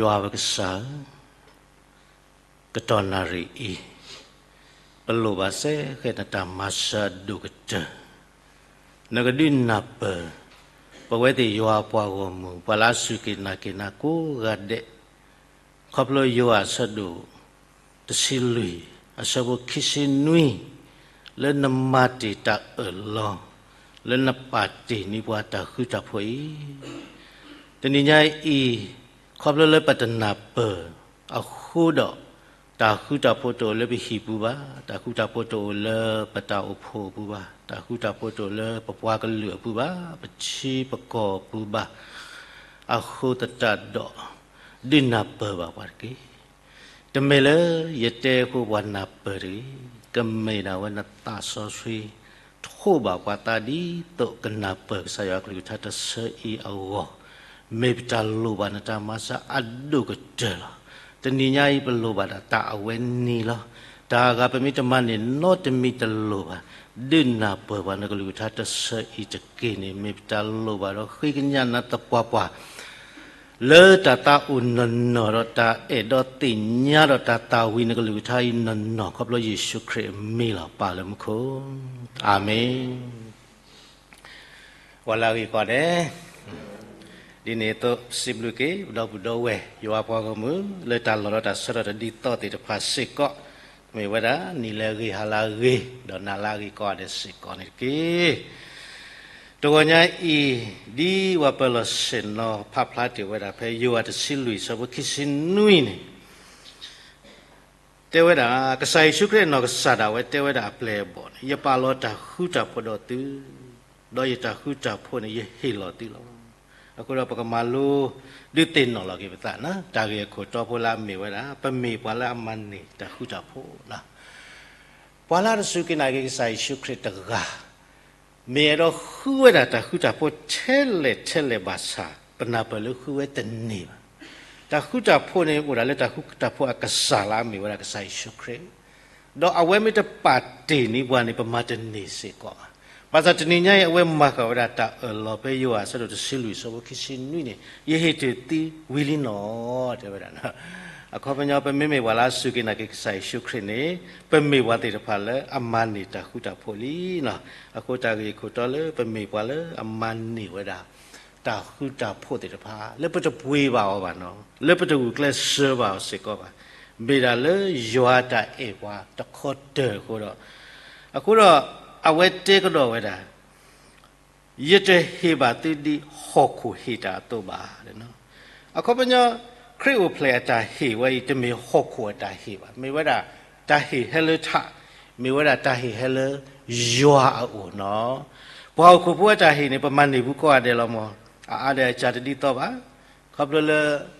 ယွၤပကစၢ်ဧၢ, ကတီၢ်နၣ်ရံၣ်အံၤ, ပလိၣ်ဘၣ်စ့ၢ်ကီးနတၢ်မၤစၢၤအဒိၣ်ကတၢၢ်, နကဒုးနၢ်ပၢၢ် ပဝဲသ့ၣ်ယွၤအပှၤဂီၢ်မုၢ် ပှၤလၢအစူၢ်က့ၤနာ်က့ၤနၤကိးဂၤဒဲး, ခီဖျိယိၤဟၣ်အဆၢဒိၣ် တဆံလွံၢ် အဆၢဖိခံဆံနွံ, လၢနမၤတ့ၢ်တၢ်အၢၣ်လီၤ, လၢနပာ်တ့ၢ်န့ၢ်ပှၤတၢ်ဃူတၢ်ဖိးအံၤ, တနံၤညါအံၤ, ခီဖျိလၢပတနၢ်ပၢၢ်အဃိဒီး, တၢ်ဃူတၢ်ဖိးတအိၣ်လၢပဟံၣ်ပူၤဘၣ်, တၢ်ဃူတၢ်ဖိးတအိၣ်လၢပတၢ်အိၣ်ဖှိၣ်အပူၤဘၣ်, တၢ်ဃူတၢ်ဖိးတအိၣ်လၢပပှၤကလုာ်အပူၤဘၣ်, ပထံပကီၢ်အပူၤဘၣ်, အဃိသတးဒီး, ဒုးနၢ်ပၢၢ်ဘၣ်ပှၤတက့ၢ်. တမ့ၢ်လၢယတဲအဃိပှၤနၢ်ပၢၢ်တဂ့ၤ, ကမ့ၢ်ဒၣ်ဝဲနသးစီဆှံ ထိးဘၣ်ပှၤသးဒ်သိးကနၢ်ပၢၢ်ကစၢ်ယွၤအကလုၢ်ကထါတဆၢအံၤအဂီၢ်, မ့ၢ်ပတၢ်လိၣ်ဘၣ်နတၢ်မၤစၢၤအဒိၣ်ကတၢၢ်လီၤ. တနံၤညါအံၤပလိၣ်ဘၣ်ဒၣ်တၢ်အဝဲန့ၣ်လီၤ. တၢ်အဂၤပမ့ၢ်တမၤန့ၢ်နီတမံၤတလိၣ်ဘၣ်, ဒုးနၢ်ပၢၢ်ပှၤနကလုၢ်ကထါတဆၢအံၤတက့ၢ်န့ၣ် မ့ၢ်ပတၢ်လိၣ်ဘၣ်ဒီးဃ့ကညးနၤသပှၢ်ပှၢ် လၢတၢ်သးအိၣ်နီၢ်နီၢ်ဒီးတၢ်အဲၣ်ဒိးသ့ၣ်ညါဒီးတၢ်သးဝံၣ်နကလုၢ်ကထါအံၤနီၢ်နီၢ် ခီဖျိယ့ၣ်ၡူးခရံာ်အမံၤလီၤ. ပၢ်လၢမူခိၣ်, အၤမ့ၣ်. ပှၤလၢအဂ့ၤကိးဂၤဒဲး, ဒ်န့ၣ်အသိး ပစံးဘျုးက့ၤပဒီပုၢ်ဒီဝဲၢ် ယွၤပှၤဂီၢ်မုၢ် လၢတၢ်လီၢ်ဒီးတၢ်ဆၢထၢၣ်တဒ်သိးသ့ၣ်တဖၣ်စ့ၢ်ကီး, မ့ၢ်ဝဲဒၣ်နံၤလၢအဂ့ၤ ဟါလၢအဂ့ၤ ဒီးနၤလၢအဂ့ၤကိးဂၤဒဲးစ့ၢ်ကီးန့ၣ်တက့ၢ်. တဂီၤညါအံၤ, ဒ်ပှၤပၢၤလီၢ်ဆ့ၣ်နီၤဖးဖျါတ့ၢ်ဝဲဒၣ် ဖဲယိၤဟၣ်တဆံလွံၢ် အဆၢဖိခံဆံနွံန့ၣ် တဲဝဲဒၣ်, ကစၢ်ယ့ၣ်ၡူးခရံာ်အနီၢ်ကစၢ်ဒၣ်ဝဲတဲဝဲဒၣ်အပျဲၢ်အဘီၣ်န့ၣ်, ယပာ်လီၤတၢ်ဃူတၢ်ဖိးဒီးသု, ဒီးယတၢ်ဃူတၢ်ဖိးန့ၣ် ယဟ့ၣ်လီၤသုလီၤ. အဃိဒီးပကမၤလိ ဒုးသ့ၣ်နီၣ်လီၤက့ၤပသးန့ၣ် တၢ်ဂ့ၢ်အခိၣ်တီဖိလၢအမ့ၢ်ဝဲဒၣ် ပမ့ၢ်ပှၤလၢအမၤန့ၢ်တၢ်ဃူတၢ်ဖိးလီၤ. ပှၤလၢအတစူၢ်က့ၤနာ်က့ၤကစၢ်ယ့ၣ်ၡူးခရံာ်တဂၤ မ့ၢ်အဲၣ်ဒိးဃုဝဲဒၣ်တၢ်ဃူတၢ်ဖိးထဲလဲၣ်ထဲလဲၣ်ဘၣ်ဆၣ်, ပနၢ်ပၢၢ်လၢဃုဝဲတန့ၢ်ဘၣ်. တၢ်ဃူတၢ်ဖိးန့ၣ် အိၣ်ဒၣ်လၢတၢ်ဃူတၢ်ဖိးအကစၢ်လၢအမ့ၢ်ဝဲဒၣ်ကစၢ်ယ့ၣ်ၡူးခရံာ်, ဒီးအဝဲမ့ၢ်တပာ်တ့ၢ်န့ၢ်ပှၤန့ၣ် ပမၤတန့ၢ်စ့ၢ်ကီးဘၣ်. ဘၣ်ဆၣ်တနံၤညါအံၤ အဝဲမၤဃာ်ဝဲဒၣ်တၢ်အၢၣ်လီၤဖဲယိၤဟၣ်အဆၢဒိၣ်တဆံလွံၢ်အဆၢဖိခံဆံနွံန့ၣ်, ယဟ့ၣ်တ့ၢ်သုဝံၤလံနီၤ, တဲဝဲဒၣ်. အခီပညီ ပမ့မ့ၢ်ပှၤလၢအစူၢ်က့ၤနာ်က့ၤကစၢ်ယ့ၣ်ၡူးခရံာ်န့ၣ်, ပမ့ၢ်ပှၤသ့ၣ်တဖၣ်လၢအမၤန့ၢ်တၢ်ဃူတၢ်ဖိးလံနီၤ. အဃိတၢ်ဂ့ၢ်အခိၣ်တီလၢပမ့ၢ်ပှၤလၢအမၤန့ၢ်ဝဲဒၣ် တၢ်ဃူတၢ်ဖိးသ့ၣ်တဖၣ် လၢပတပှ့ၤဘၣ်အီၤဘၣ်နီၤ, လၢပတဂုာ်ကျဲးစၢးဘၣ်အီၤစ့ၢ်ကီးဘၣ်, မ့ၢ်ဒၣ်လၢယွၤတၢ်အဲၣ်ပှၤတခီတၢၢ်အဃိဒီး, အဃိဒီး အဝဲတဲကဒီးဝဲဒၣ် ယတဟ့ၣ်ဘၣ်သုဒ်ဟီၣ်ခိၣ်ဟ့ၣ်တၢ်အသိးဘၣ်. အခီပညီ ခရံာ်အိၣ်ဖျဲၣ်အတၢ်ဟ့ၣ်ဝဲအံၤ တမ့ၢ်ဟီၣ်ခိၣ်အတၢ်ဟ့ၣ်ဘၣ်, မ့ၢ်ဝဲဒၣ်တၢ်ဟ့ၣ်ဟဲလၢထး, မ့ၢ်ဝဲဒၣ်တၢ်ဟ့ၣ်ဟဲလၢယွၤအအိၣ်နီၤ. ပှၤဟီၣ်ခိၣ်ဖိအတၢ်ဟ့ၣ်န့ၣ် ပမၤန့ၢ်ဘူးကိးဂၤဒဲးလီၤမး, အအါဒီးအစှၤတဒ်သိးဘၣ်, ခီဖျိလၢ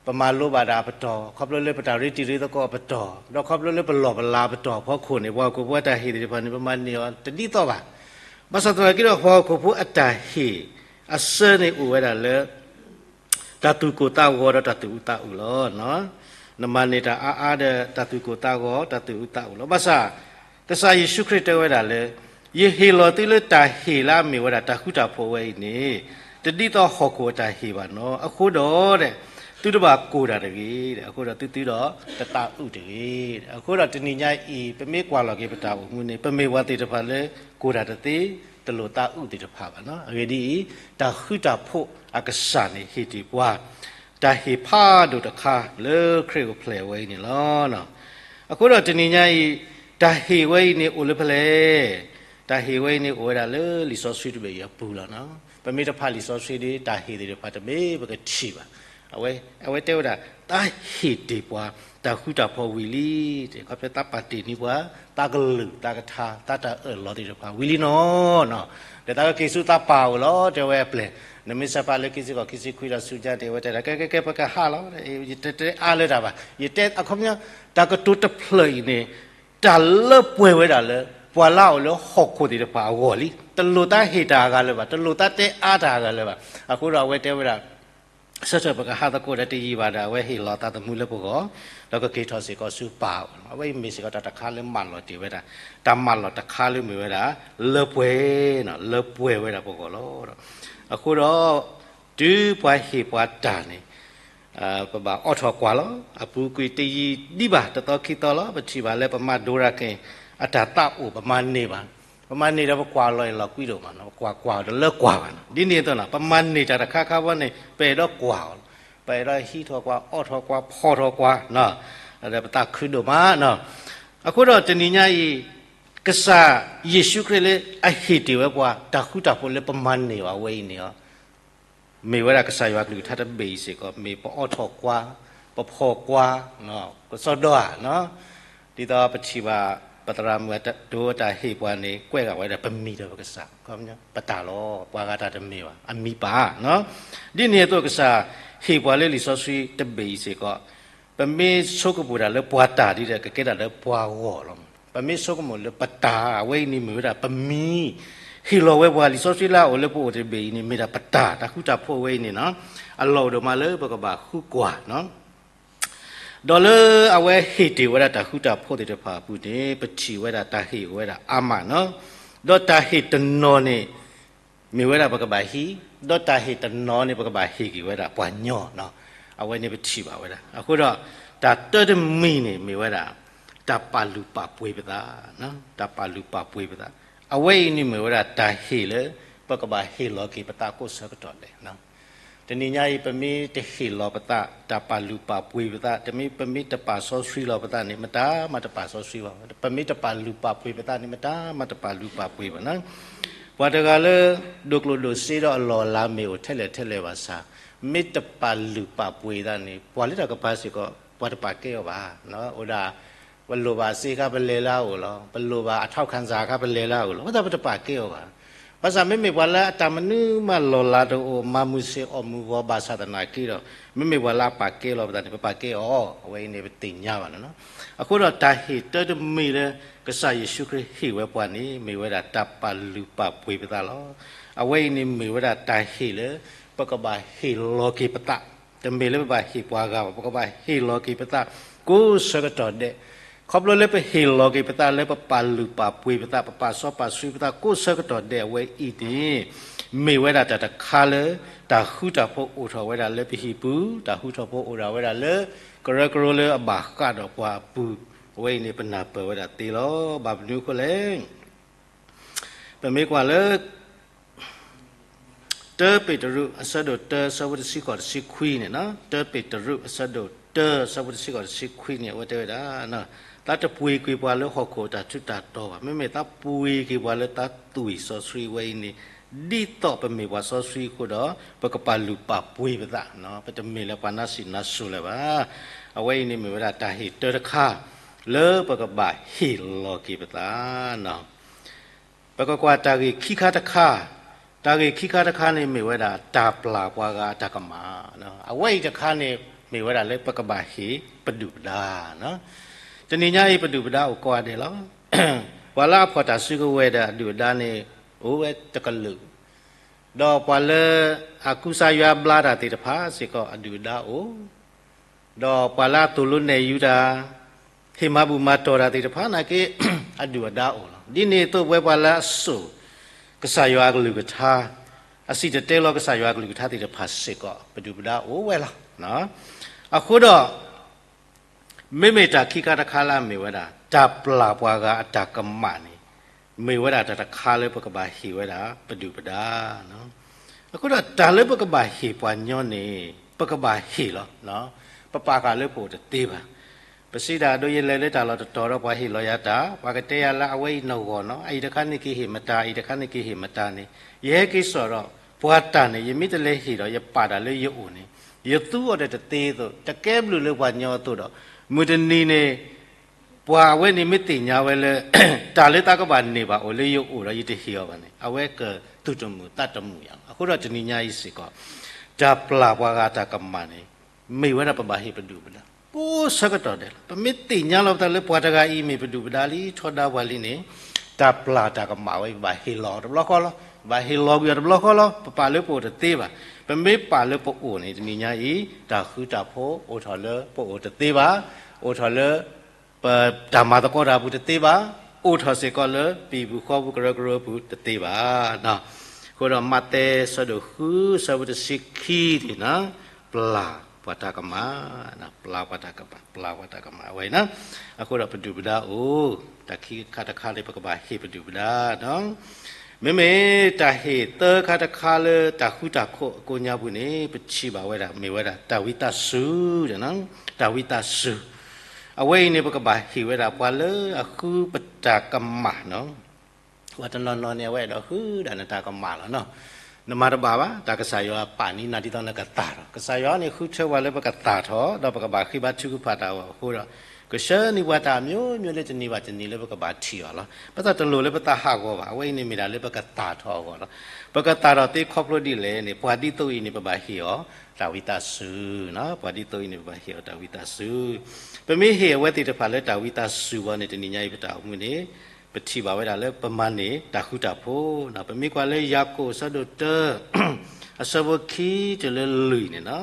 ပမၤလိဘၣ်ဒၣ်အပတီၢ်, ခီဖျိလၢပတၢ်ရ့တံၤရ့သကိးအပတီၢ်, ဒီးခီဖျိလၢပလီၢ်ပလၤအပတီၢ်အဖီခိၣ်န့ၣ်, ပှၤဟီၣ်ခိၣ်ဖိအတၢ်ဟ့ၣ်သ့ၣ်တဖၣ်န့ၣ် ပမၤန့ၢ်အီၤတဒ်သိးဘၣ်. ဘၣ်ဆၣ်သနာ်က့ဒီး ပှၤဟီၣ်ခိၣ်ဖိအတၢ်ဟ့ၣ်အဆၢန့ၣ်အိၣ်ဝဲဒၣ်လၢ တၢ်သူၣ်ကိၢ်သးဂီၤဒီးတၢ်သူၣ်အုးသးအုးလီၤ. နမၤန့ၢ်တၢ်အါအါဒီးတၢ်သူၣ်ကိၢ်သးဂီၤ တၢ်သူၣ်အုးသးအုးလီၤ. ဘၣ်ဆၣ် ကစၢ်ယ့ၣ်ၡူးခရံာ်တဲဝဲဒၣ်လၢ ယဟ့ၣ်လီၤသုလၢတၢ်ဟ့ၣ်လၢအမ့ၢ်ဝဲဒၣ်တၢ်ဃူတၢ်ဖိးဝဲအံၤန့ၣ်, တဒ်သိးဟီၣ်ခိၣ်အတၢ်ဟ့ၣ်ဘၣ်နီၤ. အဃိဒီး သုတဘၣ်ကိၢ်တၢ်တဂ့ၤ, အဃိဒီးသုသုဒီးတသးအုးတဂ့ၤ. အဃိဒီးတနံၤညါအံၤ ပမ့ၢ်ကွၢ်လီၤက့ၤပတၢ်အိၣ်မူန့ၣ် ပမ့ၢ်ပှၤသ့ၣ်တဖၣ်လၢ ကိၢ်တၢ်တသ့, တလိၣ်သးအုးသ့ၣ်တဖၣ်ဘၣ်နီၤ. အဂ့ၢ်ဒ်အံၤ, တၢ်ဃူတၢ်ဖိးအကစၢ်န့ၣ်ဟ့ၣ်တ့ၢ်ပှၤ တၢ်ဟ့ၣ်ဖးဒိၣ်တခါလၢခရံာ်အိၣ်ဖျဲၣ်ဝဲအံၤန့ၣ်လီၤ. အဃိဒီးတနံၤညါအံၤ, တၢ်ဟ့ၣ်ဝဲအံၤန့ၣ်အိၣ်လၢဖဲလဲၣ်. တၢ်ဟ့ၣ်ဝဲအံၤန့ၣ်အိၣ်ဝဲဒၣ်လၢလံာ်စီဆှံတဘ့ၣ်အံၤအပူၤလီၤနီၤ. ပမ့ၢ်တဖးလံာ်စီဆှံဒီး တၢ်ဟ့ၣ်သ့ၣ်တဖၣ်တမ့ၢ်ပကထံၣ်ဘၣ်. အဝဲ, အဝဲတဲဝဲဒၣ် သးဟ့ၣ်တ့ၢ်ပှၤ တၢ်ဃူတၢ်ဖိးဝံၤလံ, ခီဖျိသးပာ်တ့ၢ်န့ၢ်ပှၤ သးကလုၢ်သးကထါ သးတၢ်အၢၣ်လီၤသ့ၣ်တဖၣ်ဝံၤလံနီၤ. ဒီးသးကက့ၤဆူသးပၢ်အအိၣ်လီၤ တဲဝဲအပျဲၢ်. နမ့ၢ်ဆၢဖးလၢခံဆံဃိး ခံဆံခွံဒီးဆူညါန့ၣ် အဝဲတဲဒၣ် ကဲ ကဲ ကဲ ပကဟးလီၤ, ယတတဲအါလၢတၢ်ဘၣ်. ယတဲအခီပညီ တၢ်ကတိၤတဖျၢၣ်အံၤန့ၣ် တၢ်လၢပှဲၤဝဲဒၣ်လၢ ပှၤလၢအအိၣ်လၢဟီၣ်ခိၣ်သ့ၣ်တဖၣ်အဂီၢ်လံ. တလိၣ်သးဟ့ၣ်တၢ်အဂၤလၢၤဘၣ်, တလိၣ်သးတဲအါတၢ်အဂၤလၢၤဘၣ်. အဃိဒီးအဝဲတဲဝဲဒၣ် ဆၢထၢၣ်ပကဟးသကိးဒီးတယံာ်ဘၣ်ဒီး အဝဲဟ့ၣ်လီၤသးသမူလၢပဂီၢ်, ဒီးကက့ၤထီၣ်စ့ၢ်ကီးဆူပၢ်အအိၣ်လီၤ. အဝဲအံၤမ့ၢ်စ့ၢ်ကီးတၢ်တခါလၢမၢလီၤတ့ၢ်ဝဲဒၣ်, တၢ်မၢလီၤတခါလၢမ့ၢ်ဝဲဒၣ် လၢပှဲၤ, လၢပှဲၤဝဲဒၣ်ပဂီၢ်လီၤ. အဃိဒီး တုၤပှၤဟ့ၣ်ပှၤတၢ်န့ၣ် ပဘၣ်အိးထီၣ်ကွၢ်လီၤ. အပူၤကွံာ်တယံာ်ဒံးဘၣ် တသီခံသီလီၤ. ပထံၣ်ဘၣ်လၢပမၤဒိရၤက့ၤ အတၢ်သးအိၣ် ပမၤန့ၢ်ဘၣ်. ပမၤန့ၢ်ဒီးပကွၢ်လီၤအံၤ လီၤကွံဒိၣ်မးနီၤ, ပကွၢ်ကွၢ်အီၤတလၢကွၢ်ဘၣ်နီၤ. ဒ်န့ၣ်အသိးနီၤ ပမၤန့ၢ်တၢ်တခါခါဘီန့ၣ် ပအဲၣ်ဒိးကွၢ်အီၤလီၤ. ပအဲၣ်ဒိးဟံးထီၣ်ကွၢ် အိးထီၣ်ကွၢ် ဖီၣ်ထီၣ်ကွၢ်နီၤ, ဒီးပသးခုဒိၣ်မးနီၤ. အဃိဒီးတနံၤညါအံၤ ကစၢ်ယ့ၣ်ၡူးခရံာ်လၢအဟ့ၣ်တ့ၢ်ဝဲပှၤ တၢ်ဃူတၢ်ဖိးလၢပမၤန့ၢ်ဘၣ်ဝဲအံၤန့ၣ်လီၤ. မ့ၢ်ဝဲဒၣ်ကစၢ်ယွၤကလုၢ်ကထါတဘ့ၣ်အံၤစ့ၢ်ကီး မ့ၢ်ပအိးထီၣ်ကွၢ်, ပဖီၣ်ကွၢ်, ကစီဒီဧါနီၤ. ဒ်သိးပထံၣ်ဘၣ် ပသရၣ်မုၣ်အတၢ်ဒိအတၢ်ဟ့ၣ်ပှၤန့ၣ် ကွဲးဂၤဝဲဒၣ်ပမံၤဒီးပကစၢ်, ပတၢ်လီၤ. ပှၤဂၤတၢ်တမ့ၢ်ဘၣ်, အမံၤပၢ်နီၤ. ဒ်န့ၣ်အသိးကစၢ်ဟ့ၣ်ပှၤလၢလံာ်စီဆှံတဘ့ၣ်အံၤစ့ၢ်ကီး ပမ့ၢ်ဆိကမိၣ်တၢ်လၢပှၤတၢ်ဒ်ဒီး ကကဲဒၣ်လၢပှၤဂီၢ်လီၤ. ပမ့ၢ်ဆိကမိၣ်လၢပတၢ် အဝဲအံၤန့ၣ်မ့ၢ်ဝဲဒၣ်ပမံၤ, ဟ့ၣ်လီၤဝဲပှၤ လံာ်စီဆှံလၢအအိၣ်လၢပအိၣ်တဘ့ၣ်အံၤန့ၣ် မ့ၢ်ဒၣ်ပတၢ်, တၢ်ဃူတၢ်ဖိးဝဲအံၤန့ၣ်နီၤ, အလီၢ်အိၣ်ဒိၣ်မးလၢပကဘၣ်ဃုကွၢ်နီၤ. ဒီးလၢအဝဲဟ့ၣ်တ့ၢ်ဝဲဒၣ်တၢ်ဃူတၢ်ဖိးသ့ၣ်တဖၣ်အပူၤန့ၣ် ပထံၣ်ဝဲဒၣ်တၢ်ဟ့ၣ်အိၣ်ဝဲဒၣ်အါမးနီၤ. ဒီးတၢ်ဟ့ၣ်တနီၤန့ၣ် မ့ၢ်ဝဲဒၣ်ပကဘၣ်ဟံး, ဒီးတၢ်ဟ့ၣ်တနီၤန့ၣ် ပကဘၣ်ဟ့ၣ်က့ၤဝဲဒၣ်ပှၤညီနီၤ. အဝဲန့ၣ်ပထံၣ်ဘၣ်ဝဲဒၣ်. အဃိဒီး တၢ်တၢတမံၤန့ၣ်မ့ၢ်ဝဲဒၣ် တၢ်ပာ်လုၢ်ပာ်ပှ့ၤပသး, တၢ်ပာ်လုၢ်ပာ်ပှ့ၤပသး. အဝဲအံၤန့ၣ်မ့ၢ်ဝဲဒၣ်တၢ်ဟ့ၣ်လၢ ပကဘၣ်ဟ့ၣ်လီၤက့ၤပသးကိးဆၢကတီၢ်ဒဲး. တနံၤညါအံၤ ပမ့ၢ်တဟ့ၣ်လီၤပသး တၢ်ပာ်လုၢ်ပာ်ပှ့ၤပသး, တမ့ၢ်ပမ့ၢ်တပာ်စီဆှံလီၤပသးန့ၣ် မတၤမၤတပာ်စီဆှံဘၣ်. ပမ့ၢ်တပာ်လုၢ်ပာ်ပှ့ၤပသးန့ၣ် မတၤမၤတပာ်လုၢ်ပာ်ပှ့ၤဘၣ်နီၤ. ပှၤတဂၤလၢ ဒိၣ်ကျိၣ်ဒိၣ်စ့ဒီးအလီၢ်အလၤမ့ၢ်အိၣ်ထဲလဲၣ်ထဲလဲၣ်ဘၣ်ဆၣ်, မ့ၢ်တပာ်လုၢ်ပာ်ပှ့ၤသးန့ၣ် ပှၤလၢတၢ်ကပၤစ့ၢ်ကီး ပှၤတပာ်ကဲအီၤဘၣ်. အိၣ်ဒၣ် ပလိၣ်ဘၣ်စ့ခါပလဲၤလၢအအိၣ်လီၤ. ပလိၣ်ဘၣ်အထောက်ခံစာခါပလဲၤလၢအအိၣ်လီၤ. အဃိသတးပတပာ်ကဲအီၤဘၣ်. ဘၣ်ဆၣ်မ့မ့ၢ်ပှၤလၢအတၢ်မနုၤမးလီၢ်လၤတအိၣ် မၤမုာ်ဆ့ၣ်အီၣ်မုာ်ဂီၤဘၣ်ဆၣ်သနာ်က့ဒီး မ့မ့ၢ်ပှၤလၢအပာ်ကဲလီၤပသးန့ၣ် ပပာ်ကဲအီၤ, အဝဲအံၤန့ၣ်ပသ့ၣ်ညါဘၣ်လီၤ. အဃိဒီးတၢ်ဟ့ၣ်တၢတမံၤလၢ ကစၢ်ယ့ၣ်ၡူးခရံာ်ဟ့ၣ်ဝဲပှၤန့ၣ် မ့ၢ်ဝဲဒၣ်တၢ်ပာ်လုၢ်ပာ်ပှ့ၤပသးလီၤ. အဝဲအံၤန့ၣ်မ့ၢ်ဝဲဒၣ်တၢ်ဟ့ၣ်လၢ ပကဘၣ်ဟ့ၣ်လီၤက့ၤပသး, တမ့ၢ်လၢပဘၣ်ဟ့ၣ်ပှၤဂၤဘၣ်, ပကဘၣ်ဟ့ၣ်လီၤက့ၤပသး ကိးဆၢကတီၢ်ဒဲး. ခီဖျိလၢပဟ့ၣ်လီၤက့ၤပသးလၢပပာ်လုၢ်ပာ်ပှ့ၤပသး, ပပာ်စီပာ်ဆှံပသး ကိးဆၢကတီၢ်ဒဲးအဝဲအံၤန့ၣ် မ့ၢ်ဝဲဒၣ်တၢ်တခါလၢ တၢ်ဃူတၢ်ဖိးအိၣ်ထီၣ်ဝဲဒၣ်လၢပဟံၣ်ပူၤ, တၢ်ဃူတၢ်ဖိးအိၣ်ထီၣ်ဝဲဒၣ်လၢ ကရၢကရိလၢအဘၣ်ဃးဒီးပှၤအပူၤ, အဝဲအံၤန့ၣ်ပနၢ်ပၢၢ်ဝဲဒၣ်သ့လီၤ. ဘၣ်မနုၤအဃိလဲၣ် ပမ့ၢ်ကွၢ်လၢ တၢပ့းတရူး အဆၢဒိၣ်တၢ အဆၢဖိတဆံဃိးတဆံခွံန့ၣ်, တၢပ့းတရူး အဆၢဒိၣ်တၢ အဆၢဖိတဆံဃိးတဆံခွံန့ၣ် အဝဲတဲဝဲဒၣ်, သးတပှ့ၤက့ၤပှၤလၢဟီၣ်ခိၣ်အတၢ်ထူးတၢ်တီၤဘၣ်, မ့မ့ၢ်သးပှ့ၤက့ၤပှၤလၢသးသွံၣ်စီဆှံဝဲအံၤန့ၣ်, ဒ်သိးပမ့ၢ်ပှၤစီဆှံအဃိဒီး ပကပာ်လုၢ်ပာ်ပှ့ၤပသး, ပတမ့ၢ်လၢပှၤနါစံးနါစိၤလၢၤဘၣ်. အဝဲအံၤန့ၣ်မ့ၢ်ဝဲဒၣ်တၢ်ဟ့ၣ်တၢတခါ လၢပကဘၣ်ဟ့ၣ်လီၤက့ၤပသး ပကကွၢ်တၢ်ဂ့ၢ်ခံခါတခါ, တၢ်ဂ့ၢ်ခံခါတခါန့ၣ်မ့ၢ်ဝဲဒၣ် တၢ်ပျၢ်ပှၤဂၤအတၢ်ကမၣ်, အဝဲအံၤတခါန့ၣ် မ့ၢ်ဝဲဒၣ်လၢပကဘၣ်ဟ့ၣ်ပဒုၣ်ပဒါ, တနံၤညါအံၤ ပဒုၣ်ပဒါအိၣ်ကိးဂၤဒဲးလီၤ. ပှၤလၢအဖီၣ်တၢ်စုကဝဲၤဒီးအဒုၣ်အဒါန့ၣ် အိၣ်ဝဲတကလုာ်, ဒီးပှၤလၢအကူစါယွၤဘျါတၢ်သ့ၣ်တဖၣ်စ့ၢ်ကီး အဒုၣ်အဒါအိၣ် ဒီးပှၤလၢအသိၣ်လိနဲၣ်ယူၤတၢ်, ဟ့ၣ်မၤဘူၣ်မၤတီၢ်တၢ်သ့ၣ်တဖၣ်နာ်က့ အဒုၣ်အဒါအိၣ်လီၤ. ဒ်န့ၣ်အသိးပဝဲပှၤလၢအစိာ် ကစၢ်ယွၤအကလုၢ်ကထါ, အစံၣ်တဲၤတဲလီၤကစၢ်ယွၤအကလုၢ်ကထါသ့ၣ်တဖၣ်စ့ၢ်ကီး ပဒုၣ်ပဒါအိၣ်ဝဲလီၤ. အဃိဒီး မ့မ့ၢ်တၢ်ခံခါတခါလၢအမ့ၢ်ဝဲဒၣ် တၢ်ပျၢ်ပှၤဂၤအတၢ်ကမၣ်န့ၣ် မ့ၢ်ဝဲဒၣ်တၢ်တခါလၢပကဘၣ်ဟ့ၣ်ဝဲဒၣ်ပဒုၣ်ပဒါ. အဃိဒီးတၢ်လၢပကဘၣ်ဟ့ၣ်ပှၤညီန့ၣ် ပကဘၣ်ဟ့ၣ်လီၤ. ပပာ်ဃာ်လၢပအိၣ်တသ့ဘၣ်. ပစံးဒၣ်ဒိ ယလဲၤလၢတၢ်လီၢ်တတီၤဒီးပှၤဟ့ၣ်လီၤယၤတၢ်, ပှၤကတဲယၤလၢအဝဲအံၤနဂီၢ်နီၤ, အအံၤတခါန့ၣ်က့ၤဟ့ၣ်မတၤ, အအံၤတခါန့ၣ်က့ၤဟ့ၣ်မတၤန့ၣ်, ယဟဲက့ၤစိာ်ဒီး ပှၤတၢ်န့ၣ် ယမ့ၢ်တလဲၤဟ့ၣ်ဒီးယပာ်တၢ်လၢယအိၣ်န့ၣ် ယသူအီၤဒီးတသ့အသိး တကဲဘျုးလၢပှၤညီအသိးဒီး မုၢ်တနံၤန့ၣ် ပှၤအဝဲန့ၣ်မ့ၢ်သ့ၣ်ညါဝဲလၢ တၢ်လၢသးကဘၣ်န့ၢ်ဘၣ်အိၣ်လၢယအိၣ်ဒီးယတဟ့ၣ်အီၤဘၣ်န့ၣ် အဝဲကသူၣ်တမုာ်သးတမုာ်ယၤလီၤ. အဃိဒီးတနံၤညါအံၤစ့ၢ်ကီး တၢ်ပျၢ်ပှၤဂၤတၢ်ကမၣ်န့ၣ် မ့ၢ်ဝဲဒၣ်ပဘၣ်ဟ့ၣ်ပဒုၣ်ပဒါ ကိးဆၢကတီၢ်ဒဲးလီၤ. ပမ့ၢ်သ့ၣ်ညါလီၤပသးလၢပှၤတဂၤအံၤမ့ၢ်ပဒုၣ်ပဒါလံ ထီဒါပှၤလံန့ၣ် တၢ်ပျၢ်တၢ်ကမၣ်ဝဲ ပဘၣ်ဟ့ၣ်လီၤတဘျီဃီလီၤ. ပဘၣ်ဟ့ၣ်လီၤကွံာ်အီၤတဘျီဃီလီၤ. ပပာ်လၢပအိၣ်တသ့ဘၣ်. ပမ့ၢ်ပာ်လၢပအိၣ်န့ၣ် တနံၤညါအံၤ တၢ်ဃူတၢ်ဖိးအိၣ်ထီၣ်လၢပအိၣ်တသ့ဘၣ်. အိၣ်ထီၣ်လၢ ပတၢ်မၤသကိးတၢ်ပူၤတသ့ဘၣ်. အိၣ်ထီၣ်စ့ၢ်ကီးလၢပဟံၣ်ပူၤဃီပူၤကရၢကရိပူၤတသ့ဘၣ်. အဃိဒီးမးသဲဆၢဒိၣ်ဃုဆၢဖိတဆံခံန့ၣ် ပျၢ် ပှၤတၢ်ကမၣ်, ပျၢ်ပှၤတၢ်ကမၣ်, ပျၢ်ပှၤတၢ်ကမၣ်ဝဲအံၤနီၤ. အဃိဒီးပဒုၣ်ပဒါအိၣ်, တၢ်ခံခါတခါန့ၣ် ပကဘၣ်ဟ့ၣ်ပဒုၣ်ပဒါနီၤ. မ့မ့ၢ်တၢ်ဟ့ၣ်သၢခါတခါလၢတၢ်ဃူတၢ်ဖိးအကိးညါပူၤန့ၣ် ပထံၣ်ဘၣ်ဝဲဒၣ် မ့ၢ်ဝဲဒၣ်တၢ်ဝံသးစူၤ, တၢ်ဝံသးစူၤ. အဝဲအံၤန့ၣ် ပကဘၣ်ဟ့ၣ်ဝဲဒၣ်ပှၤလၢအဃုပတၢ်ကမၣ်နီၤ. ပှၤတနီၤနီၤန့ၣ် အဝဲအဲၣ်ဒိးဃုဒၣ်နတၢ်ကမၣ်လီၤနီၤ. နမၤတဘၣ်ဘၣ်, တၢ်ကစၢ်ယွၤပာ်န့ၢ်နၤဒ်သိးနကသၣ်ထီၣ်. ကစၢ်ယွၤန့ၣ်ဃုထၢပှၤလၢပကသၣ်ထီၣ်, ဒီးပကဘၣ်ဃ့ဘါထုကဖၣ်တၢ်အဂီၢ်အဃိဒီး, ကဆှၢန့ၢ်ပှၤတၢ်အမျိုးမျိုးလၢတနံၤဘၣ်တနံၤလၢပကဘၣ်ထံၣ်အီၤလီၤ. ဘၣ်ဆၣ်တလိၣ်လၢပသးဟးဂီၤဘၣ်, အဝဲအံၤန့ၣ်မ့ၢ်ဒၣ်လၢပကသၣ်ထီၣ်အဂီၢ်လီၤ. ပကသၣ်ထီၣ်သ့ခီဖျိဒ်လဲၣ်န့ၣ် ပှၤဒ်သိးအံၤန့ၣ် ပဘၣ်ဟ့ၣ်အီၤတၢ်ဝံသးစူၤ, ပှၤဒ်သိးအံၤန့ၣ် ပဘၣ်ဟ့ၣ်အီၤတၢ်ဝံသးစူၤ. ပမ့ၢ်ဟ့ၣ်အဝဲသ့ၣ်တဖၣ်လၢတၢ်ဝံသးစူၤအဂီၢ်န့ၣ် တနံၤညါအံၤပတၢ်အိၣ်မူန့ၣ် ပထံၣ်ဘၣ်ဝဲဒၣ်လၢပမၤန့ၢ်တၢ်ဃူတၢ်ဖိး. ပမ့ၢ်ကွၢ်လၢယၤကိာ်အဆၢဒိၣ်တၢ အဆၢဖိခံတုၤလၢလွံၢ်န့ၣ်နီၤ,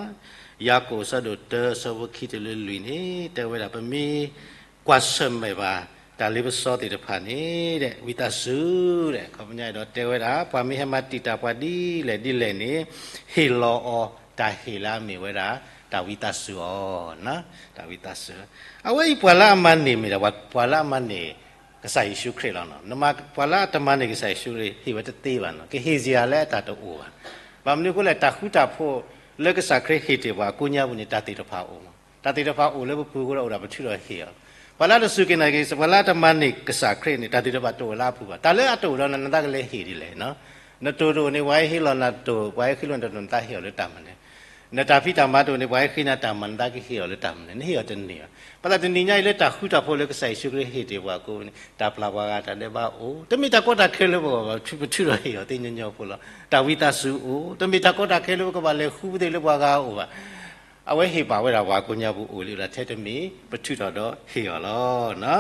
ယၤကိာ်အဆၢဒိၣ်တၢ အဆၢဖိခံတုၤလၢလွံၢ်န့ၣ် တဲဝဲဒၣ် ပမ့ၢ်ကွၢ်ဆၢၣ်မဲာ်ဘၣ် တၢ်လ့ပစီသ့ၣ်တဖၣ်န့ၣ် ဝံသးစူၤ, ခီပညီအဲၣ်ဒိးတဲဝဲဒၣ် ပှၤမ့ၢ်ဟဲမၤတံာ်တာ်ပှၤဒ်လဲၣ်ဒ်လဲၣ်န့ၣ် ဟ့ၣ်လီၤအီၤတၢ်ဟ့ၣ်လၢအမ့ၢ်ဝဲဒၣ် တၢ်ဝံသးစူၤအီၤ, တၢ်ဝံသးစူၤ. အဝဲအံၤပှၤလၢအမၤန့ၢ်မ့ၢ်ဒၣ် ပှၤလၢအမၤန့ၢ် ကစၢ်ယ့ၣ်ၡူးခရံာ်လီၤ. ပှၤလၢအတမၤန့ၢ်ကစၢ်ယ့ၣ်ၡူးခရံာ် ဟ့ၣ်ဝဲတသ့ဘၣ်နီၤ, ကဟ့ၣ်စ့ၢ်ယၤလၢအတၢ်တအိၣ်ဘၣ်. ဘၣ်မနုၤအဃိလဲၣ်, တၢ်ဃူတၢ်ဖိးလၢကစၢ်ခရံာ်ဟ့ၣ်တ့ၢ်ပှၤအကိးညါပူၤန့ၣ် တၢ်သ့ၣ်တဖၣ်အိၣ်မး, တၢ်သ့ၣ်တဖၣ်အိၣ်လၢပပူၤအဃိဒီး အိၣ်ဒီးပထုးထီၣ်ဟ့ၣ်အီၤ. ပှၤလၢအတစူၢ်က့ၤနာ်က့ၤ ပှၤလၢအတမၤန့ၢ်ကစၢ်ခရံာ်န့ၣ် တၢ်သ့ၣ်တဖၣ်တအိၣ်လၢအပူၤဘၣ်. တၢ်လၢအတအိၣ်ဒီးနၤ နသးကလဲၤဟ့ၣ်ဒ်လဲၣ်နီၤ. နတိၢ်တအိၣ်န့ၣ် ပှၤဟဲဟ့ၣ်လီၤနၤတိၢ်, ပှၤဟဲဃ့လီၤနၤတိၢ်, နသးဟ့ၣ်အီၤလၢတၢ်မနုၤလဲၣ်. နတၢ်ဖံးတၢ်မၤတအိၣ်န့ၣ် ပှၤဟဲဃ့နၤတၢ်မၤ နသးကဟ့ၣ်အီၤလၢတၢ်မနုၤလဲၣ်, နဟ့ၣ်အီၤတန့ၢ်ဘၣ်. ဘၣ်ဆၣ်တနံၤညါအံၤလၢတၢ်ဃူတၢ်ဖိးလၢကစၢ်ယ့ၣ်ၡူးခရံာ် ဟ့ၣ်တ့ၢ်ပှၤအဃိန့ၣ် တၢ်ပျၢ်ပှၤဂၤတၢ်ဒဲးဘးအိၣ်, တမ့ၢ်တၢ်ကီတၢ်ခဲလၢပဂီၢ်ဘၣ်, ပထုးထီၣ်ဟ့ၣ်အီၤသ့ညီညီဖိလီၤ. တၢ်ဝံသးစူၤအိၣ်, တမ့ၢ်တၢ်ကီတၢ်ခဲလၢပကဘၣ်လဲၤဃုပသ့ၣ်လၢပှၤဂၤအအိၣ်ဘၣ်. အဝဲဟ့ၣ်ပာ်ဝဲဒၣ်ပှၤကိးညါပူၤအိၣ်လံဒီး ထဲတမံၤ ပထုးထီၣ်ဒီးဟ့ၣ်အီၤလီၤ.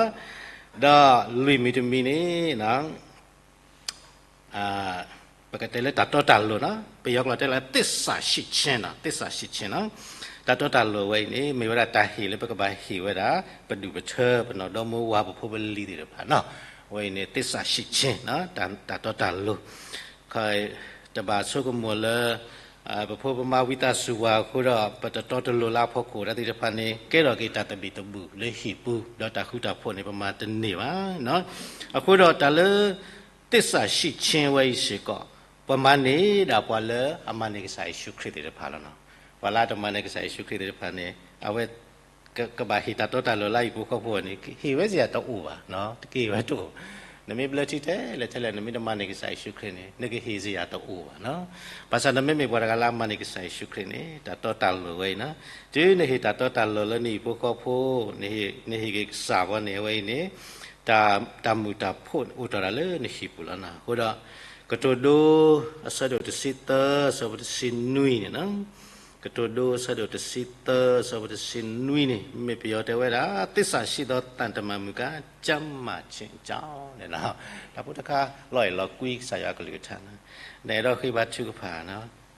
ဒီးလွံၢ်မံၤတမံၤန့ၣ် ပကတဲလၢတၢ်တီတၢ်လိၤနီၤ, ပယီၤကျိာ်တဲလၢ သစ္စာရှိခြင်းနီၤ, သစ္စာရှိခြင်းနီၤ. တၢ်တီတၢ်လိၤဝဲအံၤန့ၣ် မ့ၢ်ဝဲဒၣ်တၢ်ဟ့ၣ်လၢပကဘၣ်ဟ့ၣ်ဝဲဒၣ် ပဒူၣ်ပထၢ ပနီၢ်ဒီမါဝၤ ပဖိပလံၤသ့ၣ်တဖၣ်နီၤ. အဝဲအံၤန့ၣ် သစ္စာရှိခြင်းနီၤ, တၢ်တီတၢ်လိၤ တဘၣ်ဆိကမိၣ်လၢ ပဖိပမါဝံသးစူၤပှၤအဃိဒီး ပတတီတလိၤလၢအဖီခိၣ် တၢ်သ့ၣ်တဖၣ်န့ၣ် ကဲထီၣ်က့ၤတၢ်သဘံၣ်သဘုၣ်လၢဟံၣ်ပူၤ, ဒီးတၢ်ဃူတၢ်ဖိးန့ၣ် ပမၤတန့ၢ်ဘၣ်. အဃိဒီးတၢ်လၢ သစ္စာရှိခြင်း ဝဲအံၤစ့ၢ်ကီး ပမၤန့ၢ်ဒၣ်ပှၤလၢအမၤန့ၢ်ကစၢ်ယ့ၣ်ၡူးခရံာ်သ့ၣ်တဖၣ်လီၤနီၤ. ပှၤလၢအတမၤန့ၢ်ကစၢ်ယ့ၣ်ၡူးခရံာ်သ့ၣ်တဖၣ်န့ၣ် အဝဲ ကဘၣ်ဟ့ၣ်တၢ်တီတၢ်လိၤလၢဟံၣ်ဖိဃီဖိအဂီၢ်န့ၣ် ဟ့ၣ်ဝဲစ့ၢ်ကီးတအိၣ်ဘၣ်, တက့ၢ်ဝဲတအိၣ်. နမ့ၢ်ဘျၢထံထဲလဲၣ်ထဲလဲၣ် နမ့ၢ်တမၤန့ၢ်ကစၢ်ယ့ၣ်ၡူးခရံာ်န့ၣ် နကဟ့ၣ်စ့ၢ်ကီးတအိၣ်ဘၣ်နီၤ. ဘၣ်ဆၣ်နမ့မ့ၢ်ပှၤတဂၤလၢအမၤန့ၢ်ကစၢ်ယ့ၣ်ၡူးခရံာ်န့ၣ် တၢ်တီတၢ်လိၤဝဲအံၤနီၤ. တုၤနဟ့ၣ်တၢ်တီတၢ်လိၤလၢနဟံၣ်ဖိဃီဖိ, နဟ့ၣ်က့ၤကစၢ်ဘီန့ၣ် အဝဲအံၤန့ၣ် တၢ်မုာ်တၢ်ဖိးအိၣ်ထီၣ်ဒၣ်လၢနဟံၣ်ပူၤလီၤနီၤ. အဃိဒီး ကတိၤဒိ အဆၢဒိၣ်တဆံသၢ အဆၢဖိတဆံနွံန့ၣ်နီၤ. ကတိၤဒိ အဆၢဒိၣ်တဆံသၢ အဆၢဖိတဆံနွံန့ၣ် မ့ၢ်ပယီၤတဲဝဲဒၣ် သစ္စာရှိသောသံတမန်မူကား ကျန်းမာခြင်းအကြောင်းန့ၣ်လီၤ. တၢ်ဖိတခါ လီၤအဲၣ်လီၤကွံကစၢ်ယွၤအကလုၢ်ကထါန့ၣ် နအဲၣ်ဒိးဃ့ဘါထုကဖၣ်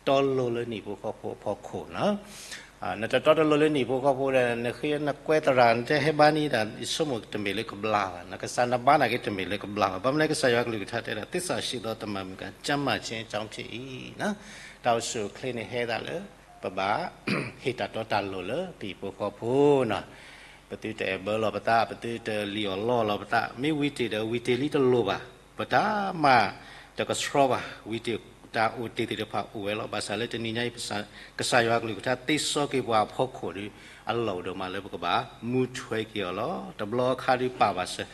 တီလိၤလၢနဟံၣ်ဖိဃီဖိအဖီခိၣ်နီၤ. နတတီတလိၤလၢနဟံၣ်ဖိဃီဖိဒီး နဃ့နကွဲသရၣ် နတဟဲဘါန့ၢ်တၢ် ယဆိကမိၣ်တမ့ၢ်လၢကဘျါဘၣ်, ကစၢ်နဘါနာ်က့တမ့ၢ်လၢကဘျါဘၣ်. ဘၣ်မနုၤကစၢ်ယွၤကလုၢ်ကထါတဲဒၣ် သစ္စာရှိသောသံတမန်မူကား ကျန်းမာခြင်းအကြောင်းဖြစ်၏. တၢ်အိၣ်ဆူၣ်အိၣ်ချ့န့ၣ်ဟဲဒၣ်လၢ ပဘၣ် ဟ့ၣ်တၢ်တီတၢ်လိၤလၢပဟံၣ်ဖိဃီဖိနီၤ. ပသုတအဲၣ်ဘၢလီၤပသး, ပသုတလံၣ်အီၣ်လီအီၣ်လီၤပသး, မ့ၢ်ဝံၤတ့ၢ်ဒီးဝံၤတ့ၢ်လံတလိၤဘၣ်, ပတၢ်မၤတကဆှီဘၣ်, ဝံၤတ့ၢ်တၢ်အိၣ်တ့ၢ်သ့ၣ်တဖၣ်အိၣ်ဝဲလီၤ. ဘၣ်ဆၣ်လၢတနံၤညါအံၤ ကစၢ်ယွၤကလုၢ်ကထါသ့စီက့ၤပှၤအဖီခိၣ်ဒီး အလီၢ်အိၣ်ဒိၣ်မးလၢပကဘၣ်မူထွဲက့ၤအီၤလီၤ. တဘျီအခါဒုးပာ်ဘၣ်စၢၤ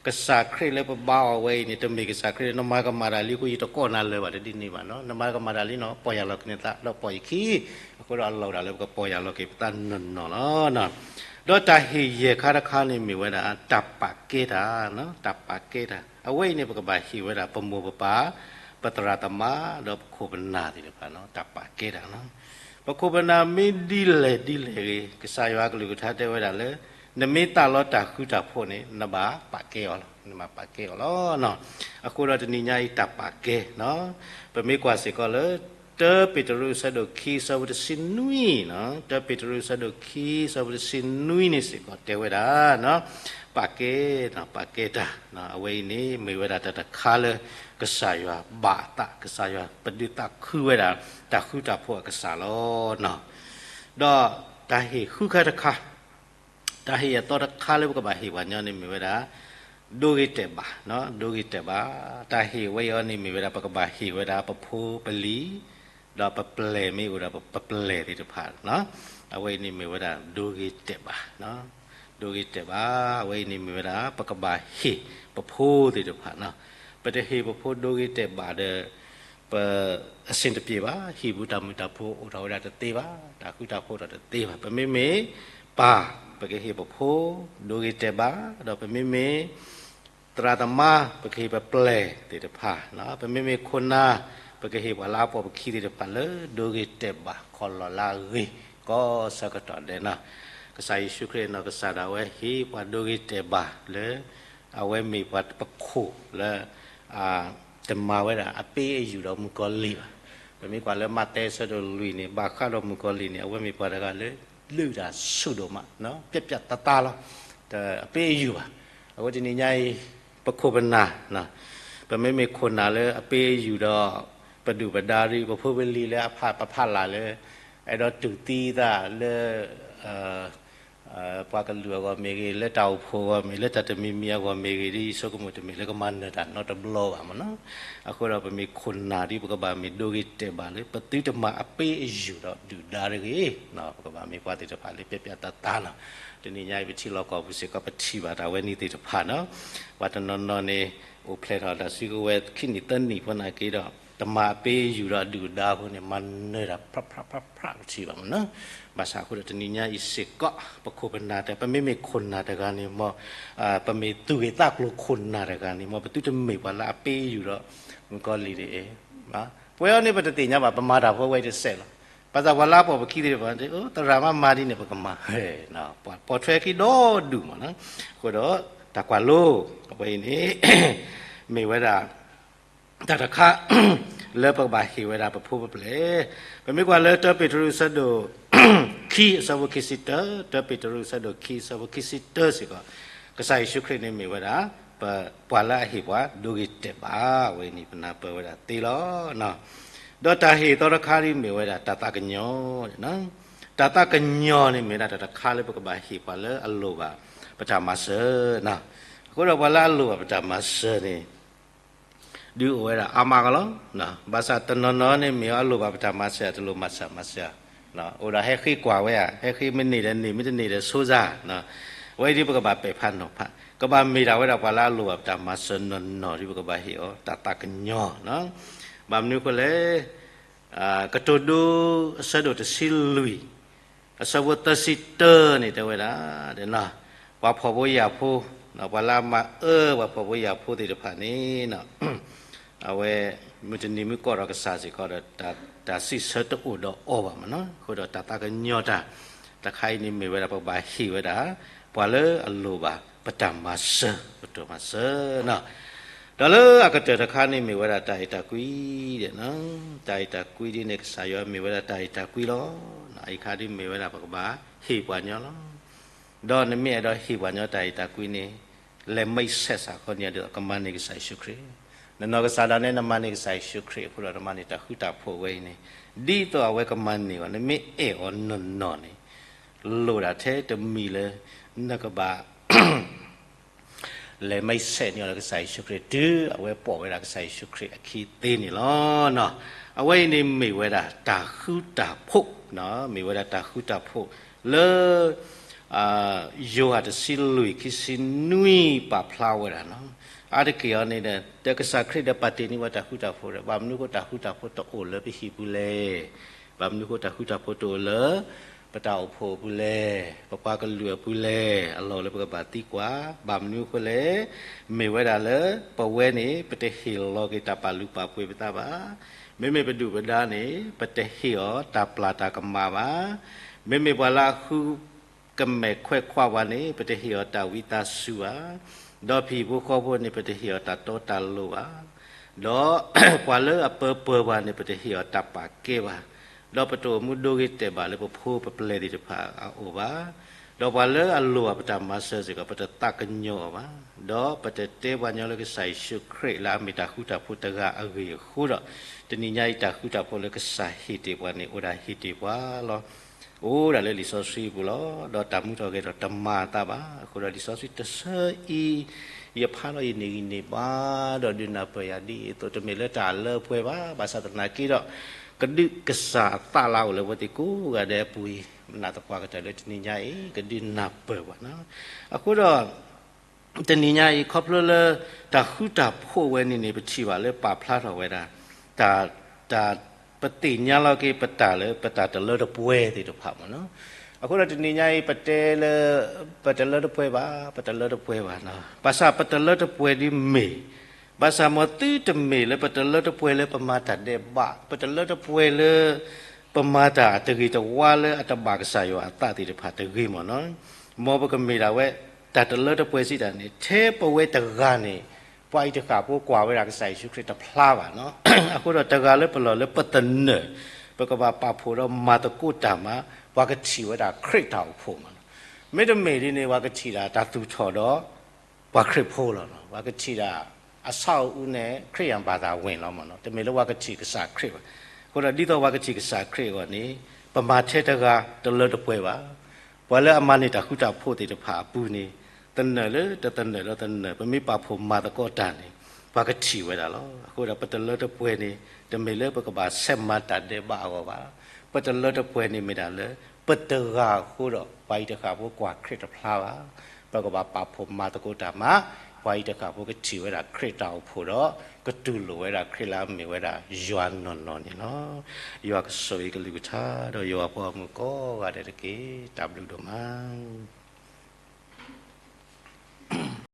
ကစၢ်ခရံာ်လၢပဘါအီၤဝဲအံၤန့ၣ် တမ့ၢ်ကစၢ်ခရံာ်လၢနမၤကမၣ်တၢ်လံအဃိ ယတကိးနၤလၢၤဘၣ်တဒ်န့ၣ်ဘၣ်နီၤ. နမၤကမၣ်တၢ်လံနီၤ ပီၢ်ယၢ်လီၤက့ၤနသးဒီးပီၢ်ယခံ, အဃိဒီးအလီၢ်အိၣ်ဒၣ်လၢပကပီၢ်ယၢ်လီၤက့ၤပသးနီၢ်နီၢ်လီၤ. ဒီးတၢ်ဟ့ၣ်ယဲၢ်ခါတခါန့ၣ်မ့ၢ်ဝဲဒၣ် တၢ်ပာ်ကဲတၢ်, တၢ်ပာ်ကဲတၢ်. အဝဲအံၤန့ၣ် ပကဘၣ်ဟ့ၣ်ဝဲဒၣ် ပမိၢ်ပပၢ်, ပသရၣ်သမါ ဒီးပခိၣ်ပနၢ်သ့ၣ်တဖၣ်နီၤ တၢ်ပာ်ကဲတၢ်နီၤ. ပခိၣ်ပနၢ်မ့ၢ်ဒ်လဲၣ်ဒ်လဲၣ်ဂ့ၤ ကစၢ်ယွၤကလုၢ်ကထါတဲဝဲဒၣ်လၢ နမ့ၢ်သးလီတၢ်ဃူတၢ်ဖိးန့ၣ် နဘၣ်ပာ်ကဲအီၤလီၤ, နဘၣ်ပာ်ကဲအီၤလီၤ. အဃိဒီးတနံၤညါအံၤတၢ်ပာ်ကဲနီၤ ပမ့ၢ်ကွၢ်စ့ၢ်ကီးလၢ တၢပ့းတရူးအဆၢဒိၣ်ခံ အဆၢဖိတဆံနွံနီၤ, တၢပ့းတရူးအဆၢဒိၣ်ခံ အဆၢဖိတဆံနွံန့ၣ်စ့ၢ်ကီးတဲဝဲဒၣ် ပာ်ကဲ, ပာ်ကဲတၢ်, အဝဲအံၤန့ၣ် မ့ၢ်ဝဲဒၣ်တၢ်တခါလၢ ကစၢ်ယွၤဘၣ်အသး, ကစၢ်ယွၤပဒုးသးခုဝဲဒၣ် တၢ်ဃူတၢ်ဖိးအကစၢ်လီၤ. ဒီး တၢ်ဟ့ၣ်ဃုခါတခါ, တၢ်ဟ့ၣ်အသီတခါလၢပကဘၣ်ဟ့ၣ်ပှၤညီန့ၣ်မ့ၢ်ဝဲဒၣ် ဒိဂ့ၤတဲာ်ဘၣ်, ဒိဂ့ၤတဲာ်ဘၣ်. တၢ်ဟ့ၣ်ဝဲအံၤန့ၣ်မ့ၢ်ဝဲဒၣ် ပကဘၣ်ဟ့ၣ်ဝဲဒၣ်ပဖိပလံၤ, ဒီးပပျဲၢ်မ့ၢ်အိၣ်ဒီးပပျဲၢ်သ့ၣ်တဖၣ်, အဝဲအံၤန့ၣ်မ့ၢ်ဝဲဒၣ် ဒိဂ့ၤတဲာ်ဘၣ်, ဒိဂ့ၤတဲာ်ဘၣ်. အဝဲအံၤန့ၣ်မ့ၢ်ဝဲဒၣ် ပကဘၣ်ဟ့ၣ်ပဖိသ့ၣ်တဖၣ်, ပတဟ့ၣ်ပဖိဒိဂ့ၤတဲာ်ဘၣ်ဒီး ပ အဆင်တပြေဘၣ်, ဟံၣ်ပူၤတၢ်မုာ်တၢ်ဖိအိၣ်ထီၣ်ဝဲဒၣ်တသ့ဘၣ်, တၢ်ဃူတၢ်ဖိးဒီးတသ့ဘၣ်. ပမ့မ့ၢ်ပၢ်, ပကဟ့ၣ်ပဖိ ဒိဂ့ၤတဲာ်ဘၣ်, ဒီးပမ့မ့ၢ်သရၣ်သမါ, ပကဟ့ၣ်ပပျဲၢ်သ့ၣ်တဖၣ်, ပမ့မ့ၢ်ခိၣ်နၢ်, ပကဟ့ၣ်ပှၤလၢအပိာ်ပခံသ့ၣ်တဖၣ်လၢ ဒိဂ့ၤတဲာ်ဘၣ် ခီၣ်လီၢ်လၢအဂ့ၤ ကိးဆၢကတီၢ်ဒဲးနီၤ. ကစၢ်ယ့ၣ်ၡူးခရံာ်နီၢ်ကစၢ်ဒၣ်ဝဲဟ့ၣ်ပှၤဒိဂ့ၤတဲာ်ဘၣ်လၢ အဝဲမ့ၢ်ပှၤပခိၣ်လၢ တမၤဝဲဒၣ်အပ့ၢ်အယူၢ်ဒီးမုၣ်ကီၤလံၢ်ဘၣ်. ပမ့ၢ်ကွၢ်လၢမးသဲအဆၢဒိၣ်လွံၢ်န့ၣ် ဘၣ်ဃးဒီးမုၣ်ကီၤလံၢ်န့ၣ် အဝဲမ့ၢ်ပှၤတဂၤလၢ လုၢ်တၢ်ဆိၣ်ဒိၣ်မး, ပြတ်ပြတ်သားသားလီၤ, တအပ့ၢ်အယူၢ်ဘၣ်. အဃိတနံၤညါအံၤ ပခိၣ်ပနၢ်, ပမ့မ့ၢ်ခိၣ်နၢ်လၢအပ့ၢ်အယူၢ်ဒီး ပဒုၣ်ပဒါဒီး ပဖိပလံၤလၢအဖးပဖးလၢ်လၢ အဲၣ်ဒိးတူၢ်သံသးလၢ ပှၤကလုာ်အဂီၢ်မ့ၢ်ဂ့ၤ, လၢတၢ်အိၣ်ဖှိၣ်အဂီၢ်မ့ၢ်, လၢတၢ်တမံၤမံၤအဂီၢ်မ့ၢ်ဂ့ၤဒီး ယဆိကမိၣ်တမ့ၢ်လၢကမၤနၢၤတၢ်နီတဘျီဘၣ်မ့ၢ်နီၤ. အဃိဒီးပမ့ၢ်ခိၣ်နၢ်ဒီး ပကဘၣ်မ့ၢ်ဒိဂ့ၤတဲာ်ဘၣ်လၢ ပသုတမၤအပ့ၢ်အယူၢ်ဒီးဒုၣ်ဒါတဂ့ၤ, ပကဘၣ်မ့ၢ်ပှၤသ့ၣ်တဖၣ်လၢ ပြတ်ပြတ်သားသားနီၤ. တနံၤညါအံၤပထံလီၢ်ကီၢ်ပူၤစ့ၢ်ကီး ပထံၣ်ဘၣ်တၢ်ဝဲန့ၣ်သ့ၣ်တဖၣ်နီၤ. ပှၤတနီၤနီၤန့ၣ် အိၣ်ဖျဲၣ်ထီၣ်တၢ်စုကဝဲၤခံနံၣ်သၢနံၣ်ဖိနာ်က့ဒီး တမၤအပ့ၢ်အယူၢ်ဒီးဒုၣ်ဒါအဃိန့ၣ် မၤနၢၤတၢ်ဖြးဖြးဖြးဖြး ပထံၣ်ဘၣ်မ့ၢ်နီၤ. ဘၣ်ဆၣ်အဃိဒီးတနံၤညါအံၤစ့ၢ်ကီး ပခိၣ်ပနၢ်တဂၤ, ပမ့မ့ၢ်ခိၣ်နၢ်တဂၤန့ၣ်မ့ၢ် ပမ့ၢ်သူၣ်ဂ့ၤသးကျိၤခိၣ်နၢ်တဂၤန့ၣ်မ့ၢ် ပသုတမ့ၢ်ပှၤလၢအပ့ၢ်အယူၢ်ဒီး မုၣ်ကီၤလံၢ်ဒ်အံၤ. ပဝဲအံၤန့ၣ် ပတသ့ၣ်ညါဘၣ်, ပမၤတၢ်ဖိဝဲအံၤတစဲးလီၤ. ဘၣ်ဆၣ်ပှၤလၢအပိာ်ပခံသ့ၣ်တဖၣ်န့ၣ် သရၣ်မၤမၤဒ်န့ၣ် ပကမၤ, ပိာ်ထွဲခံဒီဒူၣ်မ့ၢ်နီၤ. အဃိဒီး တၢ်ကွၢ်လိ အဝဲအံၤန့ၣ် မ့ၢ်ဝဲဒၣ် တၢ်တခါ လၢပကဘၣ်ဟ့ၣ်ဝဲဒၣ်ပဖိပပျဲၢ်. ပမ့ၢ်ကွၢ်လၢတၢပ့းတရူးအဆၢဒိၣ် ခံအဆၢဖိခံဆံတၢ, တၢပ့းတရူးအဆၢဒိၣ်ခံအဆၢဖိခံဆံတၢစ့ၢ်ကီး, ကစၢ်ယ့ၣ်ၡူးခရံာ်န့ၣ်မ့ၢ်ဝဲဒၣ် ပ ပှၤလၢအဟ့ၣ်ပှၤဒိဂ့ၤတဲာ်ဘၣ်ဝဲန့ၣ် ပနၢ်ပၢၢ်ဝဲဒၣ်သ့လီၤ. ဒီးတၢ်ဟ့ၣ်အသီတခါဒ်မ့ၢ်ဝဲဒၣ်တၢ်သးကညီၤ, တၢ်သးကညီၤန့ၣ်မ့ၢ်ဝဲဒၣ်တၢ်တခါလၢပကဘၣ်ဟ့ၣ်ပှၤလၢအလိၣ်ဘၣ်ပတၢ်မၤစၢၤ. အဃိဒီးပှၤလၢအလိၣ်ဘၣ်ပတၢ်မၤစၢၤန့ၣ် ဒုးအိၣ်ဝဲဒၣ်အါမးကလီၤ. ဘၣ်ဆၣ်တနီၤနီၤန့ၣ်မ့ၢ်အလိၣ်ဘၣ်ပတၢ်မၤစၢၤ တလိၣ်မၤစၢၤမၤစၢၤ, အိၣ်ဒီးဟဲဃ့ကွၢ်ဝဲဧါ, ဟဲဃ့မ့ၢ်န့ၢ်ဒီးန့ၢ် မ့ၢ်တန့ၢ်ဒီးဆိစါ, အဝဲအံၤဒ်ပကဘၣ်ပဲာ်ဖးနီၤဖး, ကဘၣ်မ့ၢ်ဒၣ်ဝဲဒၣ်ပှၤလၢအလိၣ်ဘၣ်ပတၢ်မၤစၢၤနီၢ်နီၢ်ဒ်ပကဘၣ်ဟ့ၣ်အီၤတၢ်သးကညီၤ. ဘၣ်မနုၤအဃိလဲၣ်, ကတိၤဒိအဆၢဒိၣ်တဆံလွံၢ် အဆၢဖိသၢဆံတၢန့ၣ်တဲဝဲဒၣ်, ပှၤဖှီၣ်ဖိယာ်ဖိ, ပှၤလၢအမၤအၢပှၤဖှီၣ်ဖိယာ်ဖိသ့ၣ်တဖၣ်န့ၣ်, အဝဲ မုၢ်တနံၤမုၢ်ကီၢ်ဒီးကစၢ်စ့ၢ်ကီးဒီး တၢ်စံးဆၢတအိၣ်ဒီးအီၤဘၣ်မ့ၢ်နီၤ. အဃိဒီးတၢ်သးကညီၤတၢ် တခါအံၤန့ၣ်မ့ၢ်ဝဲဒၣ် ပကဘၣ်ဟ့ၣ်ဝဲဒၣ် ပှၤလၢအလိၣ်ဘၣ်ပတၢ်မၤစၢၤ ပတၢ်မၤစၢၤနီၤ. ဒီးလၢအကတၢၢ်တခါန့ၣ်မ့ၢ်ဝဲဒၣ်တၢ်အဲၣ်တၢ်ကွံဒဲးနီၤ. တၢ်အဲၣ်တၢ်ကွံဒ်န့ၣ် ကစၢ်ယွၤမ့ၢ်ဝဲဒၣ်တၢ်အဲၣ်တၢ်ကွံလီၤ. အအံၤခါဒ်မ့ၢ်ဝဲဒၣ်ပကဘၣ်ဟ့ၣ်ပှၤညီလီၤ. ဒီးနမ့ၢ်အဲၣ်ဒိးဟ့ၣ်ပှၤညီတၢ်အဲၣ်တၢ်ကွံန့ၣ် လဲၤမံစဲးစးခီန့ၣ်ဒီး ကမၤန့ၢ်ကစၢ်ယ့ၣ်ၡူးခရံာ်, နနီၢ်ကစၢ်ဒၣ်နဲ နမၤန့ၢ်ကစၢ်ယ့ၣ်ၡူးခရံာ် အဃိဒီးနမၤန့ၢ်တၢ်ဃူတၢ်ဖိးဝဲအံၤန့ၣ်, ဒ်သိးအဝဲကမၤန့ၢ်အီၤ နမ့ၢ်အဲၣ်အီၤနီၢ်နီၢ်န့ၣ်, လိၣ်ဒၣ်ထဲတမံၤလၢ နကဘၣ် လဲၤမံစဲးန့ၢ်အီၤလၢကစၢ်ယ့ၣ်ၡူးခရံာ် တုၤအဝဲပိာ်ဝဲဒၣ်ကစၢ်ယ့ၣ်ၡူးခရံာ်အခံသ့န့ၣ်လီၤ. အဝဲအံၤန့ၣ်မ့ၢ်ဝဲဒၣ်တၢ်ဃူတၢ်ဖိး, မ့ၢ်ဝဲဒၣ်တၢ်ဃူတၢ်ဖိးလၢ ယိၤဟၣ်တဆံလွံၢ် ခံဆံနွံ ပာ်ဖျါဝဲဒၣ်နီၤ. အါတက့ၢ်အီၤန့ၣ်ဒီး ကစၢ်ခရံာ်ဒီးပာ်တ့ၢ်န့ၢ်ဝဲတၢ်ဃူတၢ်ဖိးဒီး ဘၣ်မနုၤအဃိတၢ်ဃူတၢ်ဖိးတအိၣ်လၢပဟံၣ်ပူၤလဲၣ်. ဘၣ်မနုၤအဃိတၢ်ဃူတၢ်ဖိးတအိၣ်လၢ ပတၢ်အိၣ်ဖှိၣ်အပူၤလဲၣ်, ပပှၤကလုာ်အပူၤလဲၣ်, အလီၢ်လၢပကဘၣ်သံကွၢ်, ဘၣ်မနုၤအဃိလဲၣ်, မ့ၢ်ဝဲဒၣ်လၢ ပဝဲန့ၣ် ပတဟ့ၣ်လီၤက့ၤတၢ်ပာ်လုၢ်ပာ်ပှ့ၤပသးဘၣ်. မ့မ့ၢ်ပဒုၣ်ပဒါန့ၣ် ပတဟ့ၣ်အီၤတၢ်ပျၢ်တၢ်ကမၣ်ဘၣ်. မ့မ့ၢ်ပှၤလၢအဃု ကမဲာ်ခွဲးခွါပှၤန့ၣ် ပတဟ့ၣ်အီၤတၢ်ဝံသးစူၤဘၣ်. ဒီးပဟံၣ်ဖိဃီဖိန့ၣ် ပတဟ့ၣ်အီၤတၢ်တီတၢ်လိၤဘၣ်. ဒီးပှၤလၢအပၢပၢၢ်ပှၤန့ၣ် ပတဟ့ၣ်အီၤတၢ်ပာ်ကဲဘၣ်. ဒီးပတအိၣ်မူဒိဂ့ၤတဲာ်ဘၣ်လၢပဖိပပျဲၢ်သ့ၣ်တဖၣ်အအိၣ်ဘၣ်. ဒီးပှၤလၢအလိၣ်ဘၣ်ပတၢ်မၤစၢၤစ့ၢ်ကီး ပတသးကညီၤအီၤဘၣ်. ဒီးပတတဲပှၤညီလၢကစၢ်ယ့ၣ်ၡူးခရံာ်လၢအမ့ၢ်တၢ်ဃူတၢ်ဖိးတဂၤအဂ့ၢ်အဃိဒီး တနံၤညါအံၤတၢ်ဃူတၢ်ဖိးလၢကစၢ်ဟ့ၣ်တ့ၢ်ပှၤန့ၣ် အိၣ်ဒၣ်ဟ့ၣ်တ့ၢ်ပှၤလီၤ. အိၣ်ဒၣ်လၢလံာ်စီဆှံအပူၤလီၤ. ဒီးတၢ်မူထီၣ်ဂဲၤထီၣ်တမၤအသးဘၣ်. အဃိဒီးလံာ်စီဆှံတဆၢအံၤ ယဖးထီၣ်အံၤန့ၣ်ဂံၢ်န့ၢ်ဘါ ဒီးဒုးနၢ်ပၢၢ်ယၤဒ်အံၤအသိး, တမ့ၢ်လၢတၢ်လၢပှဲၤဘၣ်. ဘၣ်ဆၣ်သနာ်က့ဒီး ကဒုးကစၢ်အသးလၢအအိၣ်လၢပှၤသ့ၣ်ကိးဂၤဒဲးအပူၤအံၤ, နာ်သပှၢ်ကတၢၢ်လၢတနံၤညါအံၤ ကဒုးနၢ်ပၢၢ်ဘၣ်နီၤ. အဃိဒီး တနံၤညါအံၤ ခီဖျိလၢတၢ်ဃူတၢ်ဖိးဝဲန့ၣ်န့ၣ် ပထံၣ်ဘၣ်လၢပာ်ဖျါထီၣ်ဝဲဒၣ် တၢ် တၢ် ပသ့ၣ်ညါလီၤက့ၤပတၢ်လၢ ပတၢ်တလၢတပှဲၤသ့ၣ်တဖၣ်မ့ၢ်နီၤ. အဃိဒီးတနံၤညါအံၤ ပတဲလၢ ပတလၢတပှဲၤဘၣ်, ပတလၢတပှဲၤဘၣ်နီၤ. ဘၣ်ဆၣ်ပတလၢတပှဲၤဒ်မ့ၢ်, ဘၣ်ဆၣ်မ်သုတမ့ၢ်လၢပတလၢတပှဲၤလၢပမၤတၢ်ဒဲးဘး, ပတလၢတပှဲၤလၢ ပမၤတၢ်တဂ့ၤတဝါလၢအတဘၣ်ကစၢ်ယွၤအသးသ့ၣ်တဖၣ်တဂ့ၤမ့ၢ်နီၤ. မ်ပကမ့ၢ်ဒၣ်ဝဲ တၢ်တလၢတပှဲၤစံးတၢ်န့ၣ် ထဲပဝဲတဂၤန့ၣ် ပှၤအံၤတဃၣ်ဖိကွၢ်ဝဲဒၣ်ကစၢ်ယ့ၣ်ၡူးခရံာ်တဖျါဘၣ်နီၤ. အဃိဒီးတဂၤလၢပလီၢ်လၢပသနၢၣ် ပကဘၣ်ပာ်ဖှိၣ်ဒီးမၤသကိးတၢ်မး ပှၤကထံၣ်ဝဲဒၣ်ခရံာ်တၢ်အိၣ်ဖှိၣ်မ့ၢ်နီၤ. မ့တမ့ၢ်ဒ်န့ၣ် ပှၤကထံၣ်ဒၣ်တၢ်သူၣ်ထီၣ်ဒီး ပှၤခရံာ်ဖိလီၤနီၤ. ပှၤကထံၣ်ဒၣ် အဆၣ်အိၣ်အူန့ၣ် ခရံာ်ယံၤဘၣ်သးဝ့ၢ်လီၤမ့ၢ်နီၤ. တမ့ၢ်လၢပှၤကထံၣ်ကစၢ်ခရံာ်ဘၣ်. အဃိဒီးဒ်သိးပှၤကထံၣ်ကစၢ်ခရံာ်အဂီၢ်န့ၣ် ပမၤထဲတဂၤတလၢတပှဲၤဘၣ်. ပှၤလၢအမၤန့ၢ်တၢ်ဃူတၢ်ဖိးသ့ၣ်တဖၣ်အပူၤန့ၣ် သနၢၣ်လၢတသနၢၣ်လၢသနၢၣ် ပမ့ၢ်ပာ်ဖှိၣ်မၤသကိးတၢ်န့ၣ် ပှၤကထံၣ်ဝဲဒၣ်လီၤ. အဃိဒီးပတလၢတပှဲၤန့ၣ် တမ့ၢ်လၢပကဘၣ်ဆဲးမၤတၢ်ဒဲးဘးအဂီၢ်ဘၣ်. ပတလၢတပှဲၤန့ၣ်မ့ၢ်ဒၣ်လၢ ပတဂၤအဃိဒီး ပှၤအံၤတဃၣ်ဖိကွၢ်ခရံာ်တဖျါဘၣ်. ပကဘၣ်ပာ်ဖှိၣ်မၤသကိးတၢ်မး ပှၤအံၤတဃၣ်ဖိကထံၣ်ဝဲဒၣ်ခရံာ်တၢ်အိၣ်ဖှိၣ်ဒီး ကတူၢ်လိာ်ဝဲဒၣ်ခရံာ်လၢအမ့ၢ်ဝဲဒၣ်ယွၤနီၢ်နီၢ်န့ၣ်လီၤ. ယွၤကဆိၣ်ဂ့ၤကလုၢ်ကထါ ဒီးယွၤပှၤဂီၢ်မုၢ်ကိးဂၤဒဲးတက့ၢ်. တၢ်ဘျုးဒိၣ်မး.